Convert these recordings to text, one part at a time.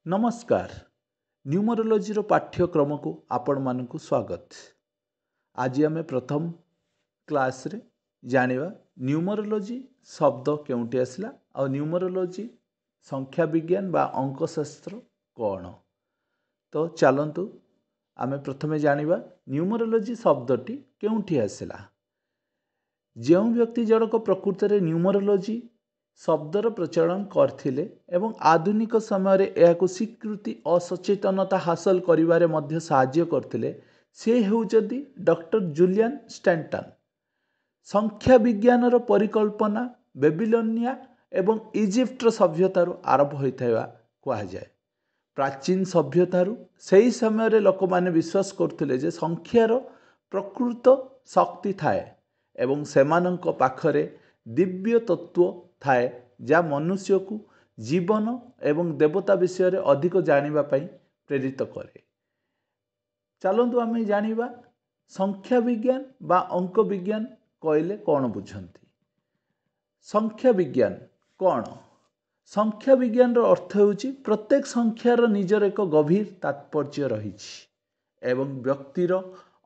ନମସ୍କାର, ନ୍ୟୁମରୋଲୋଜିର ପାଠ୍ୟକ୍ରମକୁ ଆପଣମାନଙ୍କୁ ସ୍ୱାଗତ। ଆଜି ଆମେ ପ୍ରଥମ କ୍ଲାସ୍ରେ ଜାଣିବା ନ୍ୟୁମରୋଲୋଜି ଶବ୍ଦ କେଉଁଠି ଆସିଲା ଆଉ ନ୍ୟୁମରୋଲୋଜି ସଂଖ୍ୟା ବିଜ୍ଞାନ ବା ଅଙ୍କଶାସ୍ତ୍ର କ'ଣ। ତ ଚାଲନ୍ତୁ ଆମେ ପ୍ରଥମେ ଜାଣିବା ନ୍ୟୁମରୋଲୋଜି ଶବ୍ଦଟି କେଉଁଠି ଆସିଲା। ଯେଉଁ ବ୍ୟକ୍ତି ଜଣକ ପ୍ରକୃତରେ ନ୍ୟୁମରୋଲୋଜି ଶବ୍ଦର ପ୍ରଚଳନ କରିଥିଲେ ଏବଂ ଆଧୁନିକ ସମୟରେ ଏହାକୁ ସ୍ୱୀକୃତି ଅସଚେତନତା ହାସଲ କରିବାରେ ମଧ୍ୟ ସାହାଯ୍ୟ କରିଥିଲେ, ସେ ହେଉଛନ୍ତି ଡକ୍ଟର ଜୁଲିଆନ ଷ୍ଟାଣ୍ଟନ୍। ସଂଖ୍ୟା ବିଜ୍ଞାନର ପରିକଳ୍ପନା ବେବିଲୋନିଆ ଏବଂ ଇଜିପ୍ଟର ସଭ୍ୟତାରୁ ଆରମ୍ଭ ହୋଇଥିବା କୁହାଯାଏ। ପ୍ରାଚୀନ ସଭ୍ୟତାରୁ ସେହି ସମୟରେ ଲୋକମାନେ ବିଶ୍ୱାସ କରୁଥିଲେ ଯେ ସଂଖ୍ୟାର ପ୍ରକୃତ ଶକ୍ତି ଥାଏ ଏବଂ ସେମାନଙ୍କ ପାଖରେ ଦିବ୍ୟ ତତ୍ତ୍ୱ ଥାଏ, ଯାହା ମନୁଷ୍ୟକୁ ଜୀବନ ଏବଂ ଦେବତା ବିଷୟରେ ଅଧିକ ଜାଣିବା ପାଇଁ ପ୍ରେରିତ କରେ। ଚାଲନ୍ତୁ ଆମେ ଜାଣିବା ସଂଖ୍ୟା ବିଜ୍ଞାନ ବା ଅଙ୍କ ବିଜ୍ଞାନ କହିଲେ କ'ଣ ବୁଝନ୍ତି। ସଂଖ୍ୟା ବିଜ୍ଞାନ କ'ଣ? ସଂଖ୍ୟା ବିଜ୍ଞାନର ଅର୍ଥ ହେଉଛି ପ୍ରତ୍ୟେକ ସଂଖ୍ୟାର ନିଜର ଏକ ଗଭୀର ତାତ୍ପର୍ଯ୍ୟ ରହିଛି ଏବଂ ବ୍ୟକ୍ତିର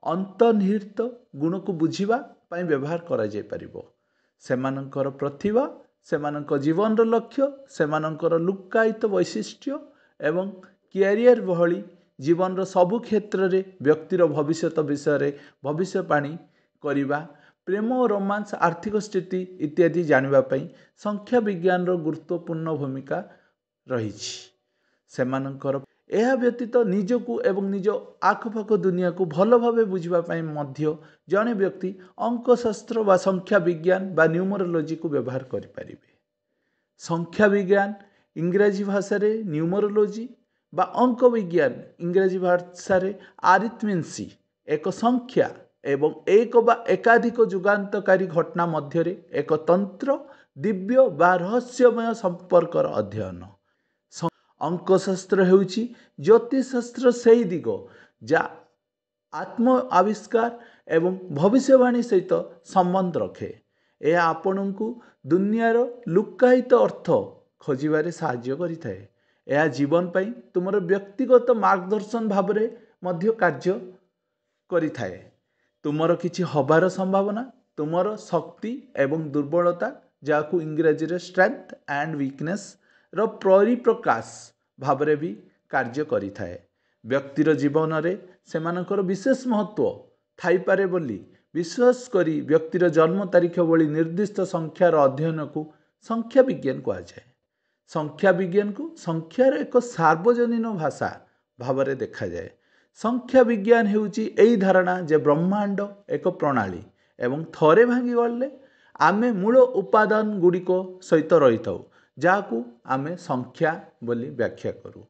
ଅନ୍ତର୍ନିହିତ ଗୁଣକୁ ବୁଝିବା ପାଇଁ ବ୍ୟବହାର କରାଯାଇପାରିବ। ସେମାନଙ୍କର ପ୍ରତିଭା, ସେମାନଙ୍କ ଜୀବନର ଲକ୍ଷ୍ୟ, ସେମାନଙ୍କର ଲୁକ୍କାୟିତ ବୈଶିଷ୍ଟ୍ୟ ଏବଂ କ୍ୟାରିୟର ଭଳି ଜୀବନର ସବୁ କ୍ଷେତ୍ରରେ ବ୍ୟକ୍ତିର ଭବିଷ୍ୟତ ବିଷୟରେ ଭବିଷ୍ୟବାଣୀ କରିବା, ପ୍ରେମ ଓ ରୋମାନ୍ସ, ଆର୍ଥିକ ସ୍ଥିତି ଇତ୍ୟାଦି ଜାଣିବା ପାଇଁ ସଂଖ୍ୟା ବିଜ୍ଞାନର ଗୁରୁତ୍ୱପୂର୍ଣ୍ଣ ଭୂମିକା ରହିଛି ସେମାନଙ୍କର। ଏହା ବ୍ୟତୀତ ନିଜକୁ ଏବଂ ନିଜ ଆଖପାଖ ଦୁନିଆକୁ ଭଲ ଭାବେ ବୁଝିବା ପାଇଁ ମଧ୍ୟ ଜଣେ ବ୍ୟକ୍ତି ଅଙ୍କଶାସ୍ତ୍ର ବା ସଂଖ୍ୟା ବିଜ୍ଞାନ ବା ନ୍ୟୁମରୋଲୋଜିକୁ ବ୍ୟବହାର କରିପାରିବେ। ସଂଖ୍ୟା ବିଜ୍ଞାନ ଇଂରାଜୀ ଭାଷାରେ ନ୍ୟୁମରୋଲୋଜି ବା ଅଙ୍କ ବିଜ୍ଞାନ ଇଂରାଜୀ ଭାଷାରେ ଆରିଥମେନ୍ସି ଏକ ସଂଖ୍ୟା ଏବଂ ଏକ ବା ଏକାଧିକ ଯୁଗାନ୍ତକାରୀ ଘଟଣା ମଧ୍ୟରେ ଏକ ତନ୍ତ୍ର, ଦିବ୍ୟ ବା ରହସ୍ୟମୟ ସମ୍ପର୍କର ଅଧ୍ୟୟନ। ଅଙ୍କଶାସ୍ତ୍ର ହେଉଛି ଜ୍ୟୋତିଷଶାସ୍ତ୍ର ସେହି ଦିଗ ଯାହା ଆତ୍ମ ଆବିଷ୍କାର ଏବଂ ଭବିଷ୍ୟବାଣୀ ସହିତ ସମ୍ବନ୍ଧ ରଖେ। ଏହା ଆପଣଙ୍କୁ ଦୁନିଆର ଲୁକ୍କାୟିତ ଅର୍ଥ ଖୋଜିବାରେ ସାହାଯ୍ୟ କରିଥାଏ। ଏହା ଜୀବନ ପାଇଁ ତୁମର ବ୍ୟକ୍ତିଗତ ମାର୍ଗଦର୍ଶନ ଭାବରେ ମଧ୍ୟ କାର୍ଯ୍ୟ କରିଥାଏ। ତୁମର କିଛି ହେବାର ସମ୍ଭାବନା, ତୁମର ଶକ୍ତି ଏବଂ ଦୁର୍ବଳତା, ଯାହାକୁ ଇଂରାଜୀରେ ଷ୍ଟ୍ରେନ୍ଥ ଆଣ୍ଡ ୱିକନେସ୍ର ପରିପ୍ରକାଶ ଭାବରେ ବି କାର୍ଯ୍ୟ କରିଥାଏ। ବ୍ୟକ୍ତିର ଜୀବନରେ ସେମାନଙ୍କର ବିଶେଷ ମହତ୍ତ୍ୱ ଥାଇପାରେ ବୋଲି ବିଶ୍ୱାସ କରି ବ୍ୟକ୍ତିର ଜନ୍ମ ତାରିଖ ଭଳି ନିର୍ଦ୍ଦିଷ୍ଟ ସଂଖ୍ୟାର ଅଧ୍ୟୟନକୁ ସଂଖ୍ୟା ବିଜ୍ଞାନ କୁହାଯାଏ। ସଂଖ୍ୟା ବିଜ୍ଞାନକୁ ସଂଖ୍ୟାର ଏକ ସାର୍ବଜନୀନ ଭାଷା ଭାବରେ ଦେଖାଯାଏ। ସଂଖ୍ୟା ବିଜ୍ଞାନ ହେଉଛି ଏହି ଧାରଣା ଯେ ବ୍ରହ୍ମାଣ୍ଡ ଏକ ପ୍ରଣାଳୀ ଏବଂ ଥରେ ଭାଙ୍ଗିଗଲେ ଆମେ ମୂଳ ଉପାଦାନ ଗୁଡ଼ିକ ସହିତ ରହିଥାଉ, ଯାହାକୁ ଆମେ ସଂଖ୍ୟା ବୋଲି ବ୍ୟାଖ୍ୟା କରୁ।